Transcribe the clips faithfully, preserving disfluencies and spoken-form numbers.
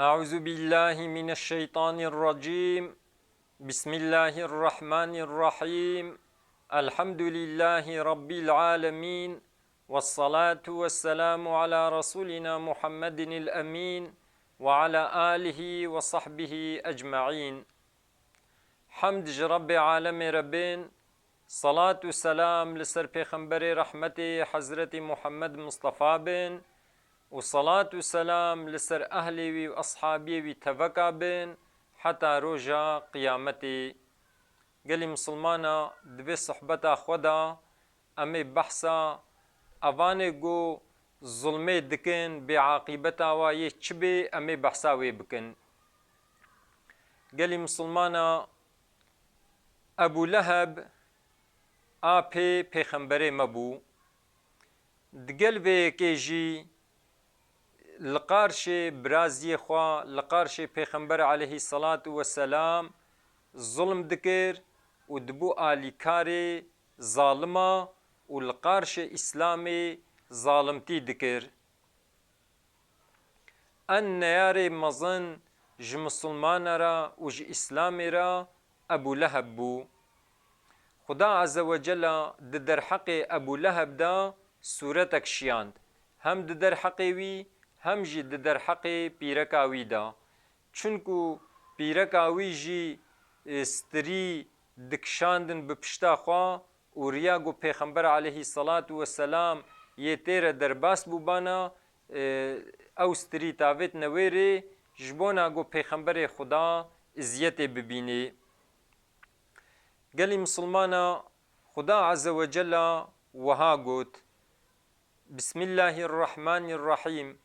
أعوذ بالله من الشيطان الرجيم. بسم الله الرحمن الرحيم. الحمد لله رب العالمين. والصلاة والسلام على رسولنا محمد الأمين وعلى آله وصحبه أجمعين. Hemd ji Rebbê alemê re bên, salat û selam li ser Pêxemberê rehmetê Hezretî Muhammed Mustafa bên û salat û selam li ser ehlê wî û eshabiyê wî teveka bên heta roja qiyametê. Gelî misilmana, di vê sohbeta xwe de em ê behsa evanê ku zulmê dikin, bêaqîbeta wa yê çi bê, em ê behsa wê bikin. Gelî misilmana, Ebû Leheb apê pêxemberê me bû. Digel vê yekê jî li qarşê biraziyê xwe, li qarşê Pêxember aleyhisselatu vesselam zulm dikir û dibû alîkarê zalima û li qarşê Îslamê zalimtî dikir. En neyarê mezin ji misilmana re û ji Îslamê re Ebû Leheb bû. Xuda Azze ve Cella di derheqê Ebû Leheb de sûretek şiyand. Hem di derheqê wî, hem jî di derheqê pîreka wî de. Çunku pîreka wî jî, e, stirî dikişandin bi pişta xwe û riya ku Pêxember aleyhisselatu vesselam yê tê re derbas bûbana, e, ew stirî tavêtine wê rê, ji bona ku Pêxemberê Xuda iziyetê bibînê. Gelî misilmana, Xuda Azze ve Cella wiha got, Bismillahirrahmanirrahîm.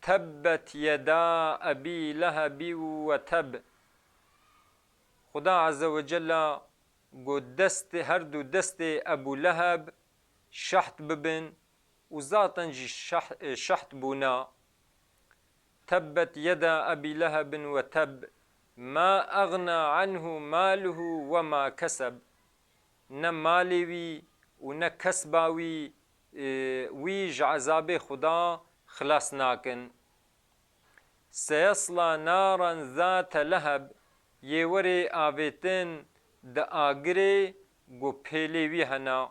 Tebbet yeda Ebî Lehebî ve teb. Xuda Azze ve Cella got, destê, her du destê Ebû Leheb şeht bibin û zaten jî şeh-, şeht bûna. Tebbet yeda Ebî Lehebin ve teb. Ma eğna anhu maluhu ve ma keseb. Ne malê wî û ne kesba wî, e, wî ji ezabê Xuda xilas nakin. Seyesla naran zate leheb, yê werê avêtin di agirê ku pêlê wî hena.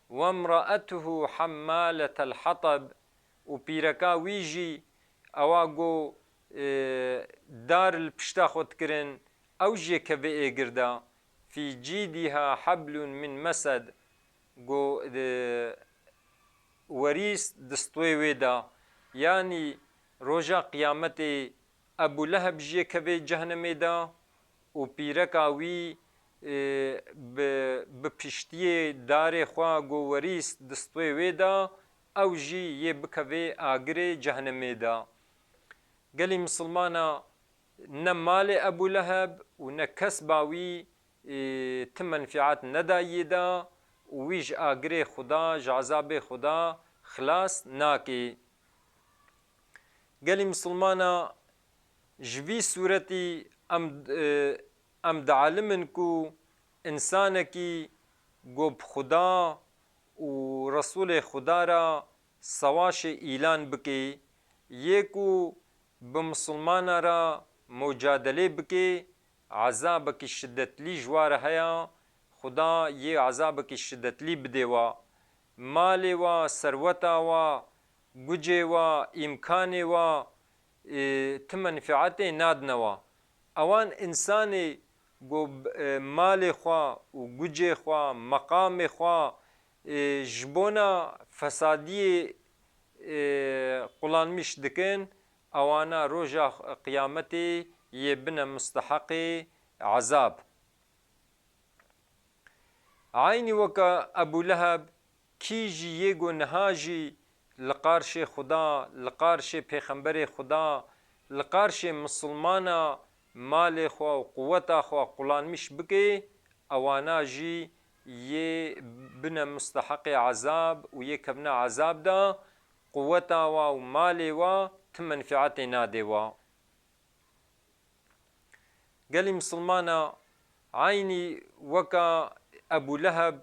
Wemraetuhu hemmaletel hatab, û pîreka wî jî ewa ku, e, dar li pişta xwe dikirin, ew jî yê kevê êgir de. Fî cîdîha heblun min mesed, ku, e, werîs di stwê wê de. Yanî roja qiyametê Ebû Leheb jî yê kevê cehnemê de û pîreka wî, e, bi, bi piştiyê darê xwe ku werîs di stwê wê de, ew jî yê bikevê agirê cehnemê de. Gelî misilmana, ne malê Ebû Leheb û ne kesba wî, e, ti menfîat nedayê de û wî ji agirê Xuda, ji ezabê Xuda xilas nake. Gelî misilmana, ji vî sûretî em, e, em dialimin ku însanekî ku bi Xuda û Resûlê Xuda re sewaşê îlan bike, yê ku bi misilmana re mucadelê bike, ezabekî şidetlî ji wa re heye, Xuda yê ezabekî şidetlî bidê wa. Malê wa, serweta wa, gucê wa, îmkanê wa, ê, ti menfîetê nadine wa. Ewan însanê ku, e, malê xwe û gucê xwe, meqamê xwe, ê, ji bona fesadiyê, ê, qulanmîş dikin, ewana roja qiyametê yê bine musteheqê ezab. Eynî weke Ebû Leheb, kî jî yê ku niha jî li qarşê Xuda, li qarşê Pêxemberê Xuda, li qarşê misilmana malê xwe û quweta xwe qulanmîş bike, ewana jî yê bine musteheqê ezab û yê kevne ezab de, quweta wa û malê wa ti menfîetê nadê wa. Gelî misilmana, eynî weka Ebû Leheb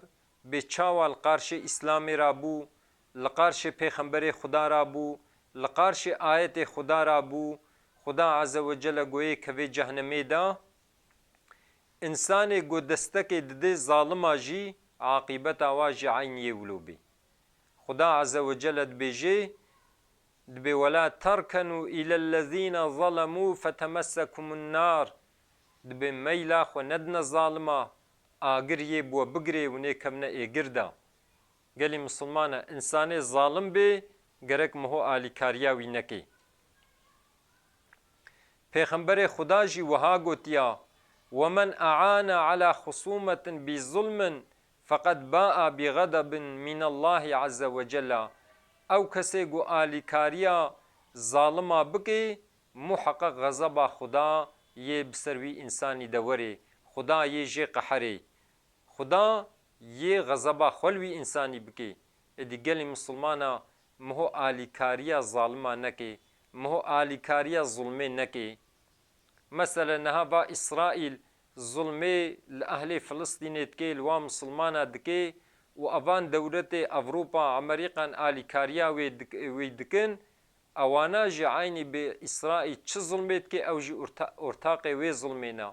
bê çawa li qarşê Îslamê rabû, li qarşê Pêxemberê Xuda rabû, li qarşê ayetê Xuda rabû, Xuda Azze ve Celle goyê kevê cehnemê de, însanê go destekê didê zalima jî, aqîbeta wa jî eynî yê wilo bê. Xuda Azze ve Celle dibêjê, dibê, "Wela terkenu ilellezîne zalemû fetemessekumun nar." Dibê meyla xwe nedine zalima, agir yê bi we bigirê û nêkevine êgir de. Gelî misilmana, însanê zalim bê, gerek miho alîkariya wî nekê. Pêxemberê Xuda jî wiha gotiya, "Wemen e'ane ala xusumetin bi zulmin feqed ba'a bi xedebin minallahi azze ve cella." Ew kesê ku alîkariya zalima bikê, muheqeq xezeba Xuda yê bi ser wî însanî de werê, Xuda yê jê qeherê. Xuda yê xezeba xwe li wî însanî bikê. Êdî gelî misilmana miho alîkariya zalima nekê, miho alîkariya zulmê nekê. Mesele niha va Îsraîl zulmê li ehlê Filistînê dikê, li wan misilmana dikê û evan dewletê Ewropa, Amerîkan alîkariya wê dik-, wê dikin, ewana jî eynî bi Îsraîl çi zulmê dike, ew jî orta-, ortaqê wê zulmê ne.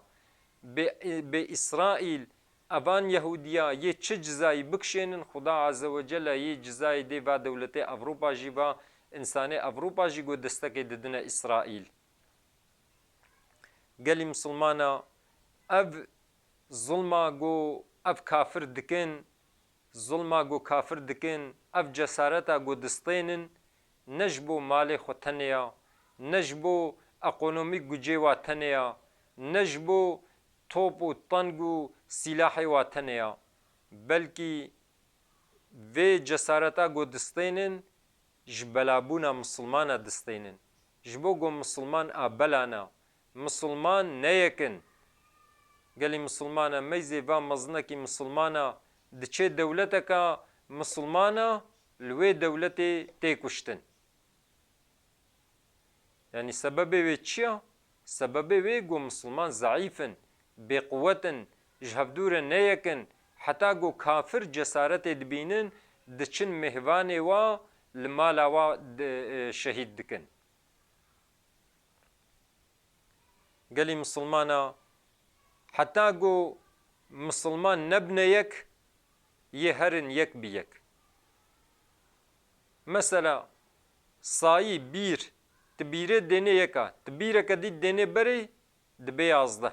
Bi, bi Îsraîl evan Yehûdiya yê çi cizayî bikişênin, Xuda Azze ve Celle yê cizayê dê va dewletê Ewropa jî, va însanê Ewropa jî ku destekê didine Îsraîl. Gelî misilmana ev zulma ku ev kafir dikin, zulma ku kafir dikin, ev cesareta ku distênin, ne ji bo malê xwe tenê ya, ne ji bo ekonomîk gucê wa tenê ya, ne ji bo top û teng û sîlahê wa tenê ya. Belkî vê cesareta ku distênin, ji belabûna misilmana distênin. Ji bo ku misilman a belana, misilman neyekin. Gelî misilmana meyzê va mezinekî misilmana diçê dewleteka misilmana li wê dewletê tê kuştin. Yanî sebebê wê çi ya? Sebebê wê ku misilman zeîf in, bêquwet in, ji hevdû re neyek in, heta ku kafir cesaretê dibînin, diçin mêvanê wa li mala wa di-, e, şehîd dikin. Gelî misilmana, heta ku misilman nebine yek, yê herin yek bi yek. Mesela, sayî, bîr, ti bîrê dênê yeka, ti bîreke dî dênê berê, dibe yazdeh.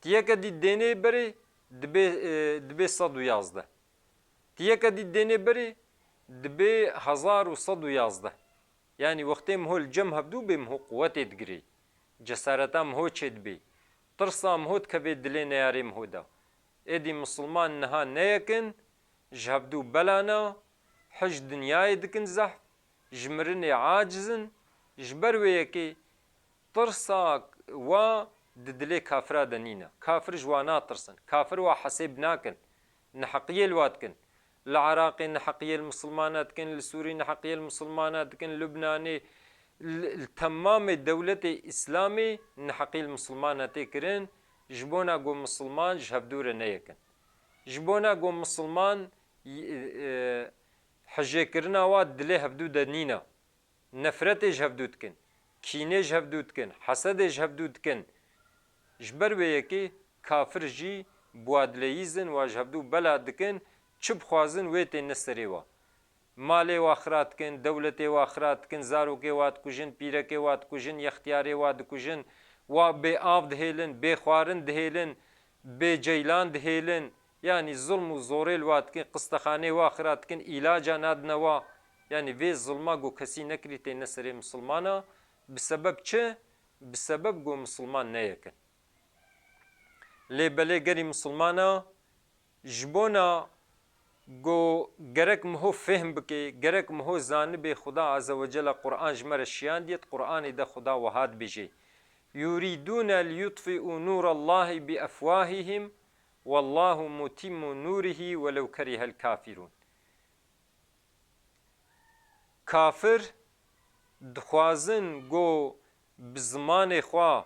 Ti yeke dî dênê berê, dibe, e, dibe sed û yazdeh. Ti yeke dî dênê berê, dibe hezar û sed û yazdeh. Yanî wextê miho li cem hevdû bê, miho quwetê digirê. Cesareta miho çêdibê. Tirsa miho dikevê dilê neyarê miho de. Êdî misilman niha neyekin, ji hevdû belana, hij dinyayê dikin zehf, ji mirinê aciz in, ji ber wê yekê tirsa wa di dilê kafira de nîne. Kafir ji wa natirsin. Kafir wa hesêb nakin. Neheqiyê li wa dikin. Li Iraqê neheqiyê li misilmana dikin, li Sûrî neheqiyê li misilmana dikin, li Lubnanê, li, li temamê dewletê Îslamê neheqî li misilmana tê kirin, ji bona ku misilman ji hevdû re neyekin. Ji bona ku misilman, e, e, hejêkirina wa dilê hevdû de nîne. Nefretê ji hevdû dikin, kînê ji hevdû dikin, hesedê ji hevdû dikin. Ji ber wê yekê kafir jî bi wa dileyîzin, wa ji hevdû bela dikin, çi bixwazin wê têne serê wa. Malê wa xira dikin, dewletê wa xira dikin, zarokê wa dikujin, pîrekê wa dikujin, yextiyarê wa dikujin, wa bê av dihêlin, bê xwarin dihêlin, bê ceylan dihêlin. Yanî zulm û zorê li wa dikin, qistexanê wa xira dikin, îlaca nadine wa. Yanî vê zulma ku kesî nekirî têne serê misilmana. Bi sebeb çi? Bi sebeb ku misilman neyekin. Lê belê gerî misilmana, ji bona ku gerek miho fêhm bike, gerek miho zanibê, Xuda Azze ve Celle Qur'an ji me re şiyandiye, di Qur'anê de Xuda wiha dibêje, "Yurîdûne liyutfî'û nûrallahi bi efwahihim, wallahu mutimmu nûrihî welew kerihel kafîrûn." Kafir dixwazin ku bi zimanê xwe,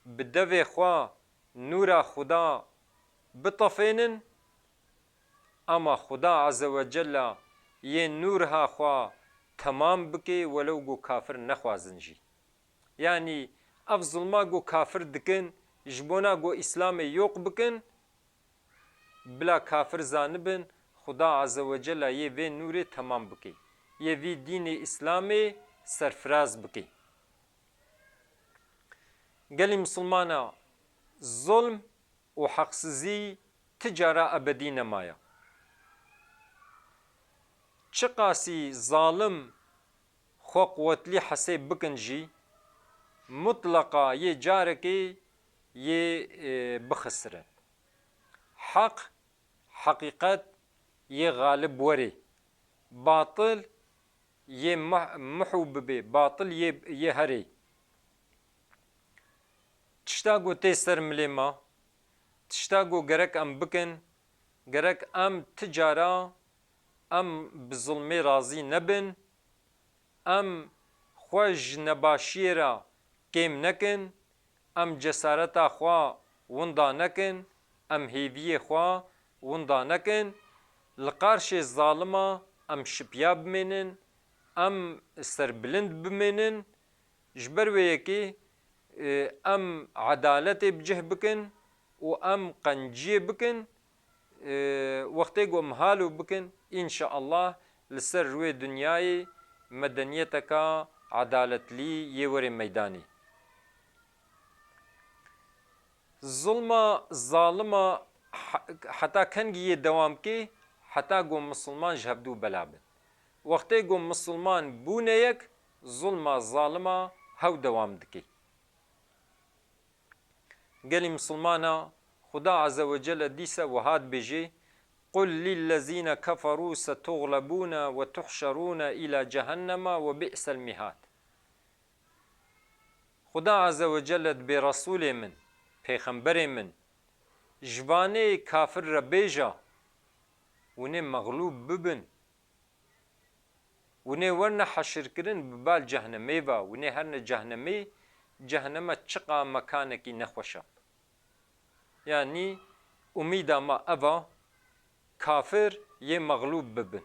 bi devê xwe nûra Xuda bitefênin, ama Xuda Azze ve Celle yê nûrha xwe temam bike, welew ku kafir nexwazin jî. Yanî Ev zulma ku kafir dikin, ji bona ku Îslamê yoq bikin, bila kafir zanibin, Xuda Azze ve Cella yê vê nûrê temam bike, yê vî dînê Îslamê serfiraz bike. Gelî misilmana, zulm û heqsizî ti cara ebedî nemaye. Çiqasî zalim xwe quwetlî hesêb bikin jî, mutleqa yê carekê yê, e, bixisirin. Heq, heqîqet yê xalib werê. Batil yê meh-, mihû bibê, batil yê, yê herê. Tişta ku tê ser milê me, tişta ku gerek em bikin, gerek em ti cara em bi zulmê razî nebin, em xwe ji nebaşiyê re kêm nekin, em cesareta xwe winda nekin, em hêviyê xwe winda nekin, li qarşê zalima em şipiya bimênin, em serbilind bimênin, ji ber wê yekê, e, em edaletê bi cih bikin û em qenciyê bikin, e, wextê ku em halo bikin, înşeallah li ser rûyê dinyayê medeniyeteka edaletlî yê werê meydanê. Zulma zalima he-, heta kengî yê dewam kê, heta ku misilman ji hevdû bela bin. Wextê ku misilman bûne yek, zulma zalima hew dewam dike. Gelî misilmana, Xuda Azze ve Celle dîse wiha dibêje, "Qul lillezîne keferû setuxlebûne ve tuhşerûne îlâ cehenneme ve bi'sel mihad." Xuda Azze ve Celle dibê Resûlê min, Pêxemberê min, ji vanê kafir re bêje, hûn ê mexlûb bibin. Hûn ê werne heşirkirin bi bal cehnemê ve, hûn ê herne cehnemê, cehneme çiqa mekanekî nexweş e. Yanî umîda me ev a, kafir yê mexlûb bibin,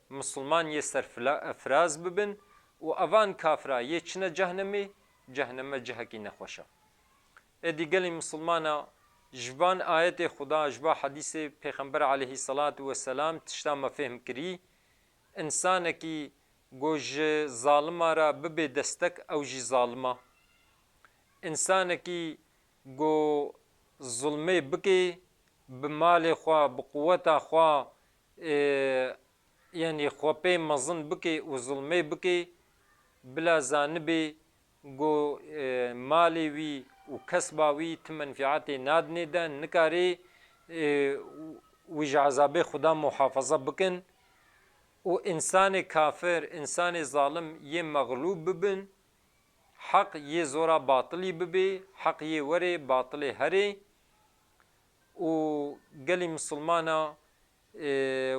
misilman yê serfila-, firaz bibin û evan kafira yê çine cehnemê, cehneme cihekî nexweş e. Êdî gelî misilmana, ji van ayetê Xuda, ji van hedîsê Pêxember aleyhisselatu vesselam tişta me fêhm kirî, însanekî ku ji zalima re bibê destek, ew jî zalim a. Însanekî ku zulmê bikê, bi malê xwe, bi quweta xwe, ê, yanî xwe pê mezin bikê û zulmê bikê, bila zanibê ku, e, malê wî û kesba wî ti menfiatê nadinê de, nikarê, e, wî ji ezabê Xuda muhafaza bikin. Û însanê kafir, însanê zalim yê mexlûb bibin, heq yê zora batilî bibê, heq yê werê, batilê herê. Û gelî misilmana, e,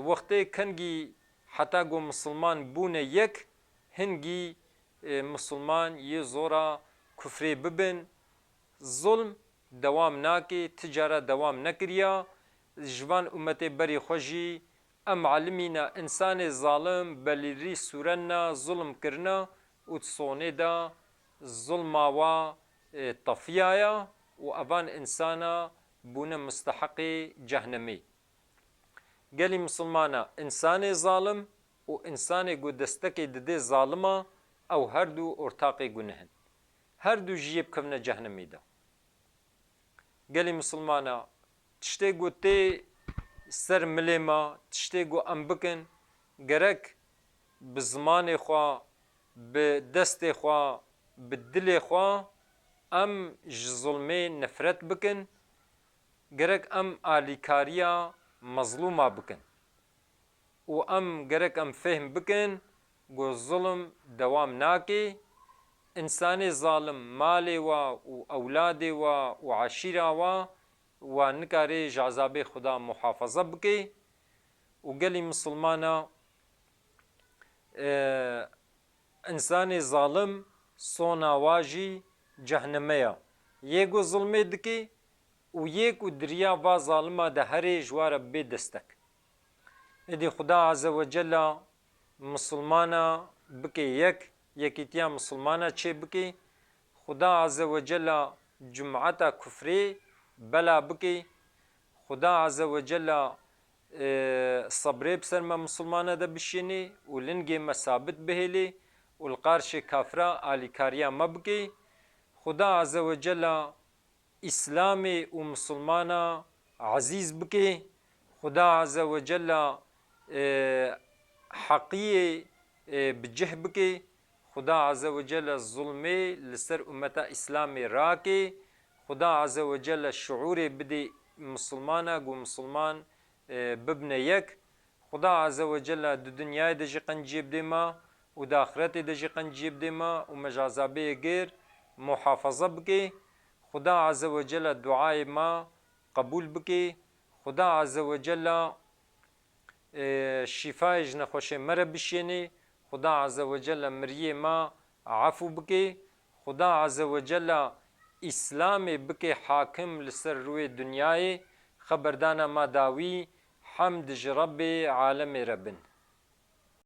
wextê kengî heta ku misilman bûne yek, hingî, e, misilman yê zora kufrê bibin. Zulm dewam nake, ti cara dewam nekiriya. Ji van ummetê berî xwe jî em elimîne, însanê zalim belîrî sûrenna, zulm kirina û di sonê de zulma wa, e, tefiyaya û evan însana bûne musteheqê cehnemê. Gelî misilmana, însanê zalim û însanê ku destekê didê zalima, ew her du ortaqê guneh in. Her du jiyê bikevine cehnemê de. Gelî misilmana, tiştê ku tê ser milê me, tiştê ku em bikin, gerek bi zimanê xwe, bi destê xwe, bi dilê xwe em ji zulmê nefret bikin, gerek em alîkariya mezlûma bikin. Û em gerek em fêhm bikin ku zulm dewam nake. Însanê zalim malê wa û ewladê wa û eşîra wa, wa nikare ji ezabê Xuda muhafaza bike. Û gelî misilmana, e, însanê zalim sona wa jî cehneme ya. Yê ku zulmê dike û yê ku di riya va zalima de herê ji wa re bê destek. Êdî Xuda Azze ve Cella misilmana bike yek, yekîtiya misilmana çê bike. Xuda Azze ve Cella cumeta kufrê bela bikê. Xuda Azze ve Cella, e, sebrê bi ser me misilmane de bişênê û lingê me sabit bihêlê û li qarşê kafira alîkariya me bikê. Xuda Azze ve Cella Îslamê û misilmana ezîz bikê. Xuda Azze ve Cella, e, heqiyê, e, bi cih bikê. Xuda Azze ve Celle zulmê li ser ummeta Îslamê rakê. Xuda Azze ve Celle şuûrê bidê misilmana ku misilman, e, bibne yek. Xuda Azze ve Celle di dinyayê de jî qenciyê bidê me û di axiretê de jî qenciyê bidê me û me ji azabeyê gêr muhafaza bikê. Xuda Azze ve Celle duayê me qebûl bikê. Xuda Azze ve Celle, e, şîfayê ji nexweşê me re bişênê. Xuda Azze ve Celle miriyê me efû bikê. Xuda Azze ve Celle Îslamê bikê hakim li ser rûyê dinyayê. Xeberdana me dawî, hemd ji Rebbê alemê re bin.